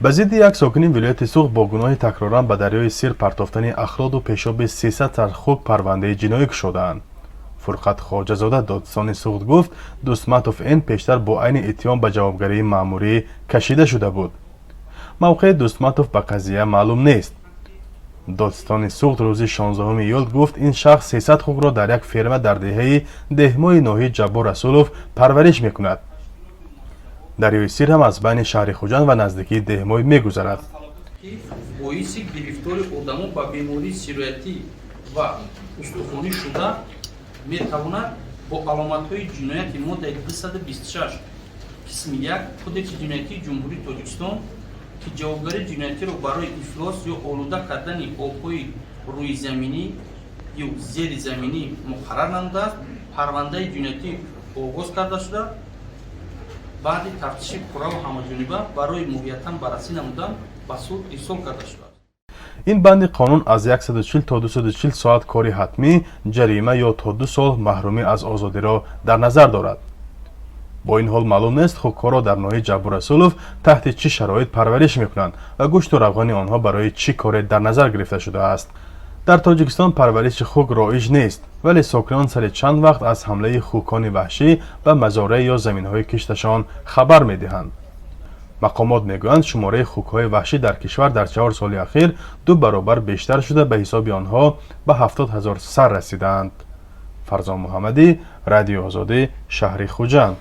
Ба зидди як сокини вилояти Суғд бо гуноҳи такроран ба дарёи Сир партофтани ахлоту пешоби 300 сар хук парвандаи ҷиноӣ кушодаанд. Фурқат Хоҷазода, додситони Суғд, гуфт, Дустматов Н пештар бо айни иттиҳом ба ҷавобгарии маъмурӣ кашида шуда буд. Мавқеи Дустматов ба қазия маълум нест. Додситони Суғд рӯзи 16 июл гуфт, ин шахс 300 хукро дар як ферма дар деҳаи Деҳмои ноҳияи Ҷаббор Расулов парвариш мекунад. Дарёи Сир ҳам аз байни шаҳри Хуҷанд ва наздикии Деҳмой мегузарад. Боиси гирифтори одамо ба бемории сироятӣ ва устухонӣ шуда метавонад, бо аломатҳои ҷинояти моддаи 226 қисми 1 Кодекси ҷиноятии Ҷумҳурии Тоҷикистон, ки ҷавобгарии ҷиноятиро барои ифлос ё олуда кардани обҳои рӯизаминӣ ё зеризаминӣ муқаррар намудааст, парвандаи ҷиноятӣ оғоз карда шуда, баъди тафтиши пурраву ҳамаҷониба барои моҳиятан баррасӣ намудан ба суд ирсол карда шудааст. Ин банди қонун аз 140 то 240 соат кори ҳатмӣ, ҷарима ё то 2 сол маҳрумӣ аз озодиро дар назар дорад. Бо ин ҳол, маълум нест, хукҳоро дар ноҳияи Ҷаббор Расулов таҳти чӣ шароит парвариш мекунанд ва гӯшту равғани онҳо барои чӣ коре дар назар гирифта шудааст. Дар Тоҷикистон парвариши хук роиҷ нест, вале сокинон сари чанд вақт аз ҳамлаи хукони ваҳшӣ ба мазореъ ё заминҳои кишташон хабар медиҳанд. Мақомот мегӯянд, шумораи хукҳои ваҳшӣ дар кишвар дар 4 соли ахир ду баробар бештар шуда, ба ҳисоби онҳо ба 70 000 сар расидаанд. Фарзон Муҳаммадӣ, Радиои Озодӣ, шаҳри Хуҷанд.